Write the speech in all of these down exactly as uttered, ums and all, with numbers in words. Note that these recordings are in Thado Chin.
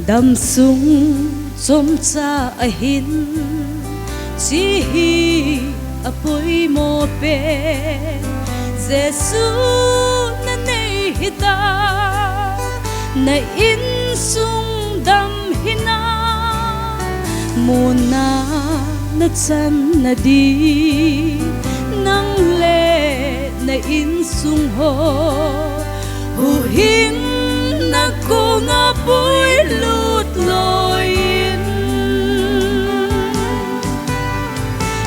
Damsung chomcha ahin, hiche hi apoimo pen. Jesu nanei hita, na insung dam hinam, muna nachan nading, nang le na insung ho, huhhingna konga puilut louvin.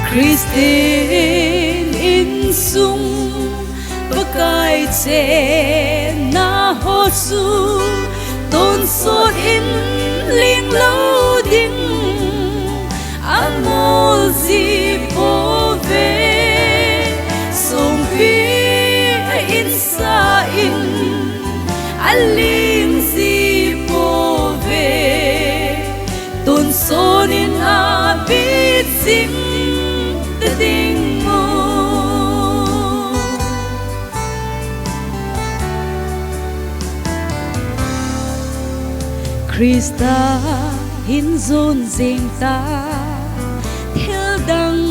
Christian insung, Pakai chenna ho chu tonsot in ling lou ding, amol ji pouve. Songpi a insa in aling ji pouve, tonsot in abit jing tading mo. Christa hin jon jing ta, thil dang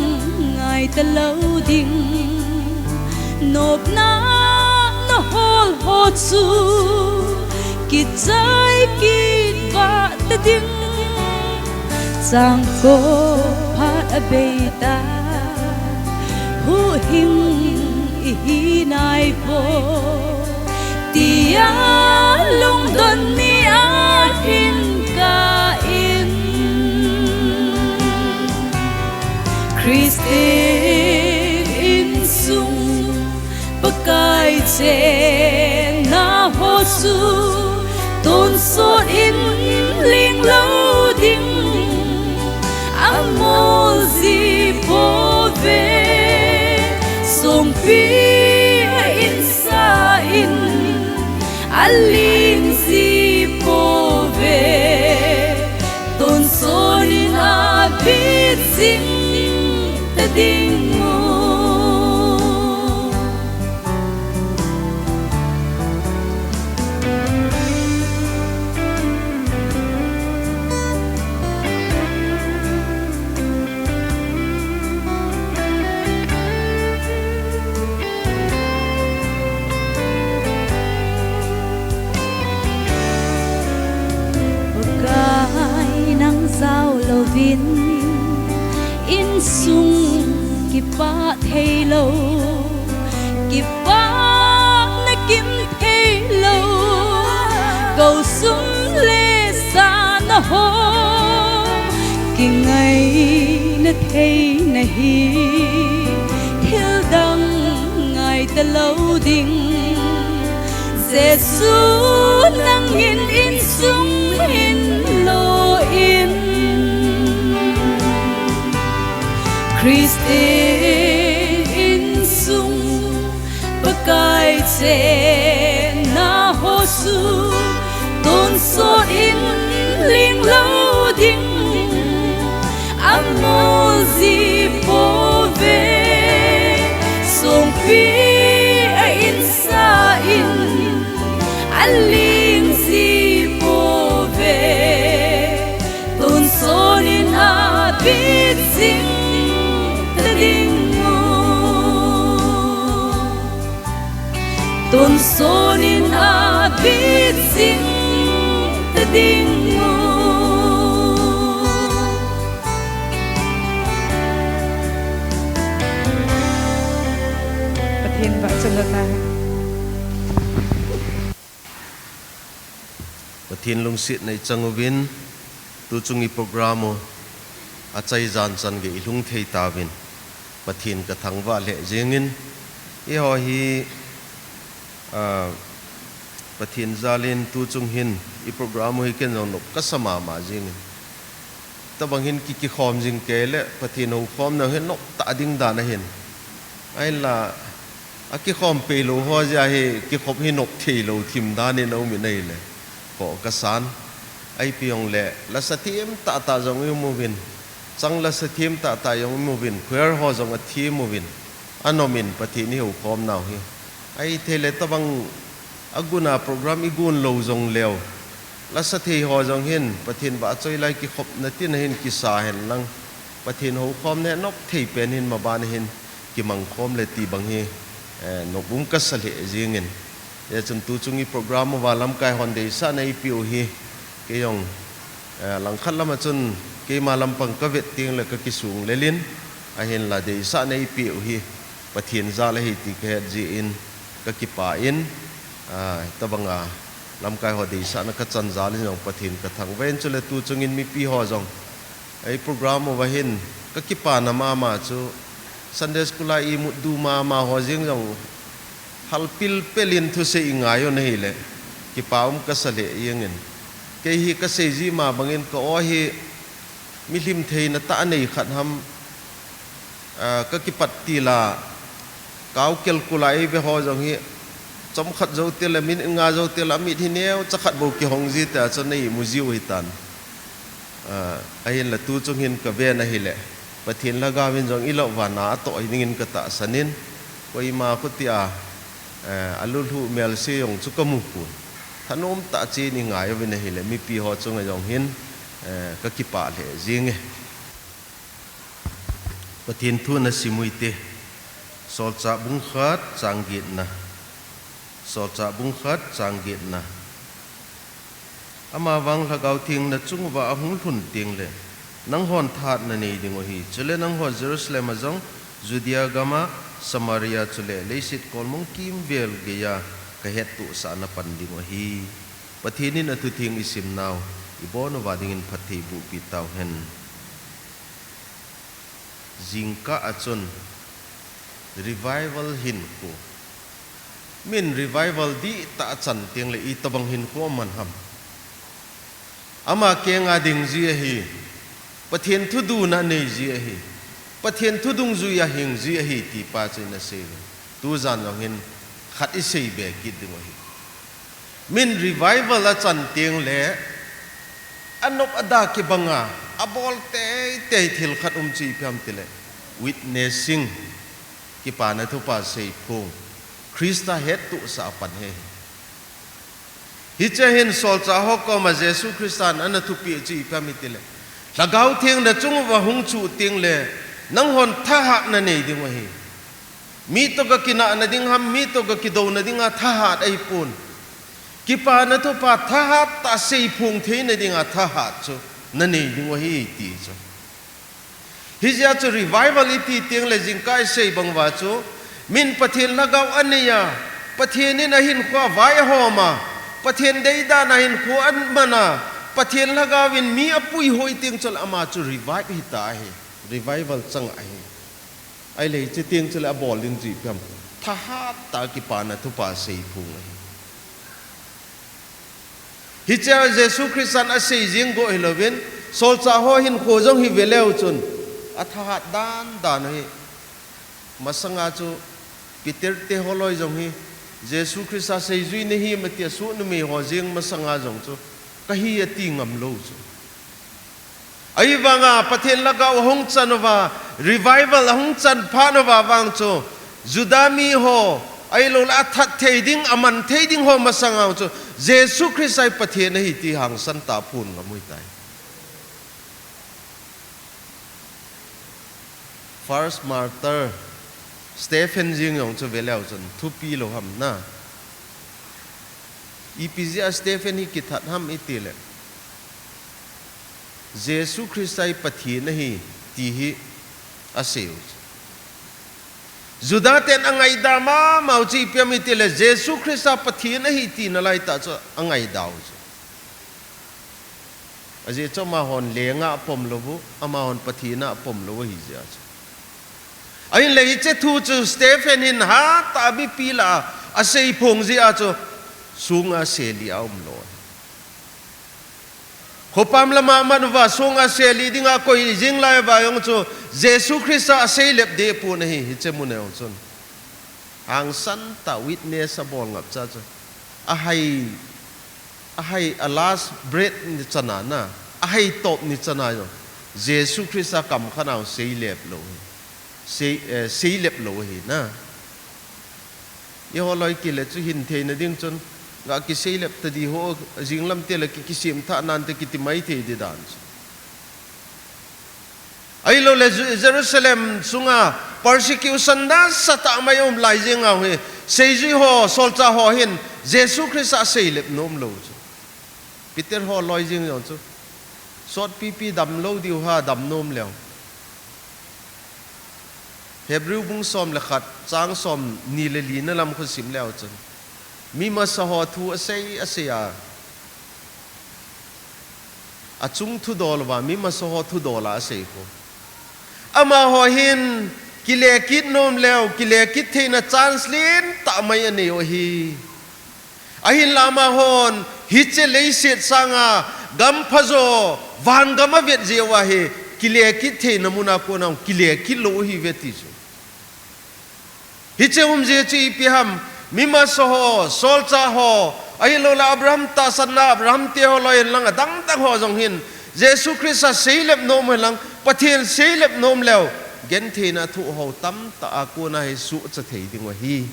ngai talou ding. Nopna nahol ho chu kichai kit vah tading. Chang ko phat abei ta, huhhing ihi nai poi, tia lungdon ni a hin kah in. Christian insung, Pakai chenna ho chu tonsot in ling lou ding, amol ji pouve. Songpi a insa in aling ji pouve, tonsot in abit jing tading mo. Pakai nang jao louvin, insung kipah thei lou, kipah na kim thei lou, kou sum le sa na ho, kingaina thei nahi, thil dang ngai talou ding. Jesu nangin insung hin lo in. Christian insung, Pakai chenna ho chu tonsot in ling lou ding, amol ji pouve. Songpi a insa in aling ji pouve, tonsot in abit jing tading mo. Tonsot in abit jing tading mo. Pathen vahchoi lou ta. Pathen lungsetna i chang uvin, tuchung i program u achai jan chan gei i lhung thei tauvin, Pathen ka thangvah lheh jengin, eiho hi, ah, Pathen jalin tuchung hin i program u hi ken jong nop ka sa mama jengin. Tabang hin ki, kikhom jing kei le Pathen houkhomna hi nop tah ding dan ahin. Ahinla, akikhom pei lou ho jeh a hi kikhop hi nop thei lou thim dan in a um in ahile, khoh ka san. Ipi jong le, lasa them tah tah jong i um uvin, chang lasa them tah tah jong i um uvin, choir ho jong a them uvin, a nom in Pathen i houkhom nau hi. Ahithei le tabang a gun a program i gon lou jong leu, Lasa thei ho jong hin Pathen vahchoi lai kikhopna tin a hin kisa hen lang, Pathen houkhomna nop thei pen hin maban hin kimang khom le ti bang hi, eh, nop um kasa lheh jingin. Hijeh chun tuchung i program uva lamkai hon deisahna eipeh u hi, kei jong, eh, langkhat lama chun keima lampang kavet teng le kakisung lel in, ahinla deisahna eipeh u hi Pathen jal ahi ti kahet jeh in, kakipah in, ah, tobanga lamkai ho deisahna kachan jal in jong Pathen kathangvah in, chule tuchung in mipi ho jong, ei program uva hin kakipana mama chu Sunday school a imut du mama ho jeng jong hal pilpel in thusei ingai u ahile, kipa um kasa lheh jengin. Kei hi kasei ji ma bangin ka aw hi milim theina tah nei khat ham, ah, kakipat til a, kau kelkul a eive ho jong hi, chomkhat jou til a, minute nga jou til a, amit hi neocha khat bou kihong ji tia chu nei mu jiu hitan. Ah, ahinla tuchung hin kaven ahile, Pathen lhagao in jong ilou uva na atoh hi dingin katahsan in, koima khuti a, eh, alulhu melse jong chu kamu pon. Thanom tah cheh in ingai uvin ahile, mipi ho chunga jong hin, eh, kakipah lheh jenge. Pathen thu nasim u hite. Solchah bung khat chang getna. Solchah bung khat chang getna. Amavang Lhagao Theng nachung uva ahung lhun teng le, nanghon thahat nanei diu ahi. Chule nanghon Jerusalem a jong, Judea gam a, Samaria chule leiset kolmong kimvel geiya kahettohsah napan diu ahi. Pathen in athutheng isimnau ibon uva dingin phatthei bohpi tauhen. Jingkah a chun revival hinkho. Min revival dihtah a chan teng le itobang hinkho aman ham. Ama kenga ding ji ahi. Pathen thuduna nei ji ahi. Pathen thu dungjui a hing ji ahi ti pa chu ina sei. Tujan jong hin khat isei be kit diu ahi. Min revival a chan teng le, anop ada kibanga, abol teitei thil khat um chu ipi ham tile, witnessing, kipana thupha seiphong, Christa hettohsah apan ahi. Hiche hin solchah ho koma Jesu Christan ana thupeh chu ipi ham itile, Lhagao Theng nachung uva hung chuh teng le, nanghon thahat nanei diu ahi. Mi toh kakinahna ding ham, mi toh kakidouna dinga thahat ahipon. Kipana thupha thahat tah seiphong theina dinga thahat chu nanei diu ahi ti chu. Hijeh a chu revival iti teng le jingkah isei bang uva chu, min Pathen lhagao anei a, Pathen in ahinkhoa vai ahom a, Pathen deidan a hinkho aman a, Pathen lhagao in mi apuihoi teng chule ama chu revive hita ahi, revival chang ahi. Ahile hiche teng chule abol ding chu ipi ham. Thahat tah kipana thupha seiphong ahi. Hiche a Jesu Christan asei jeng go hilouvin, solchah ho hinkho jong hi veleu chun, athahat dandan ahi. Masanga chu Peter te holoi jong hi, Jesu Christa seijui nahi mati a soh numei ho jeng masanga jong chu, kahi ati ngam lou chu. Ahivanga Pathen lhagao ahung chan uva, revival ahung chan phat uva vang chu, Juda mi ho, ahilouleh athat thei ding, aman thei ding ho masanga chu, Jesu Christa hi Pathen ahi ti hangsan tah a phon ngam u ahitai. First martyr, Stephen jeng jong chu veleu chun, thupi lou ham na. Ipi jeh a Stephen hi kithat ham itile, Jesu Christa hi Pathen ahi ti hi asei u chu. Juda ten angaida mama u chu ipi ham itile, Jesu Christa Pathen ahi tina laitah chu angaida u chu. Ajeh chu amahon lenga apom lou u, amahon Pathen a apom lou u ahi jeh a chu. Ahinla hiche thu chu Stephen hin hatah a mipi lah a aseiphong jeh a chu, songa seli a um lou. Khopam lama aman uva songa seli dinga koi jeng lai uva jong chu Jesu Christa aseilep deh pon ahi, hiche mun a jong chun. Hangsan tah witness abol ngap cha chu. Ahai, ahai a last breath ni chana na, ahai top ni chana jong, Jesu Christa kamkhat a jong seilep lou hi. Sei, eh, seilep lou hi na. Eiho loi kile chu hin theina ding chun, Ga kiseilep ta di ho, jinglam te le ki, kisem tha nan te kiti mai thei di dan chu. Ahilou le Ju-, Jerusalem sunga persecution nasatah mai um lai jing a hi, seijui ho, solchah ho hin, Jesu Christa seilep nom lou chu. Peter ho loi jing jong chu. Sotpipi damlou diu ha, dam nom leu. Hebrew bung som le khat, chang somni le li na lam khu sim leu chun. Mi masa ho thu asei, asei a. Achung thudol uva, mi masa ho thudol a asei khu. Amaho hin, kile kit nom leu, kile kit theina chance lentah mai anei u ahi. Ahinla amahon, hiche leiset sanga, gam phajo, van gam avet jeh uva hi, kile kit theina muna kona, kile kit lou u ahi ve ti chu. Hiche um jeh chu ipi ham, mi masa ho, solchah ho, ahilou le Abraham tahsanna, Abraham te ho loi lang adang dang ho jong hin, Jesu Christa seilep nom hen lang, Pathen seilep nom leu, gentheina thoh ho tamtah a kona hi suhcha thei ding u ahi.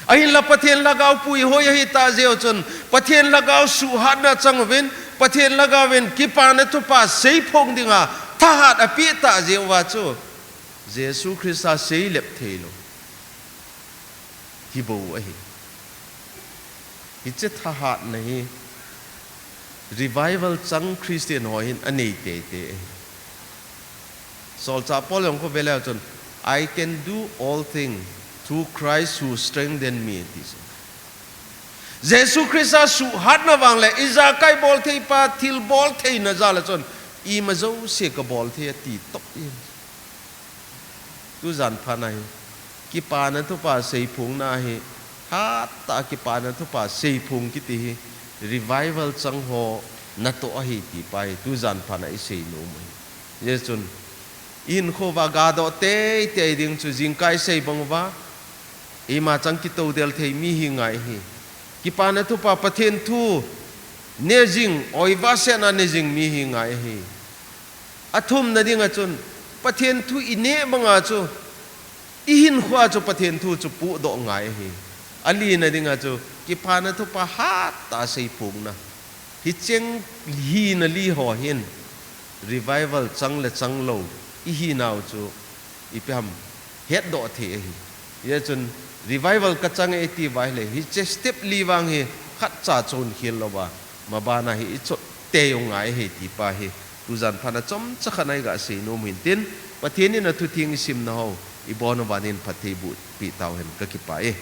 Ahinla Pathen lhagao puihoi ahi tah jeh u chun, Pathen lhagao suhhatna chang uvin, Pathen lhagao vin kipana thupha seiphong dinga thahat apeh tah jeh uva chu, Jesu Christa seilep theilou hi bou ahi. Hiche thahatna hi revival chang Christian ho hin anei teitei ahi. Solchah Paul jong khu ve leu chun, "I can do all things through Christ who strengthen me," ti chu. Jesu Christa suhhatna vang le ijakai bol thei pa, thil bol theina jal a chun, ima jouse kabol thei ati top in. Tujan phat na hi, kipana thupha seiphongna hi, hatah a kipana thupha seiphong kiti hi, revival chang ho natoh ahi ti pa hi, tujan phat na isei nom u ahi. Hijeh chun, ihinkho uva gadoh teitei ding chu jingkah isei bang uva, ima chang kitoudel thei mi hi ngai ahi. Kipana thupha Pathen thu ne jing, oiva sena ne jing mi hi ngai ahi. Athumna dinga chun, Pathen thu ineh banga chu, ihinkhoa chu Pathen thu chu pohdoh ngai ahi. Alina dinga chu, kipana thupha hatah a seiphongna. Hicheng hina li ho hin, revival chang le chang lou, ihinau chu, ipi ham, hetdoh thei ahi. Hijeh chun, revival kachang e ti uva ahile, hiche step li vang hi khatcha chonkhel louva, mabana hi ichot tei u ngai ahi ti pa hi, tujan phat na chomcha khat na iga sei nom u hin tin, Pathen in athutheng isimna ho, ibon uva nin phatthei boh peh tau hen, kakipah e.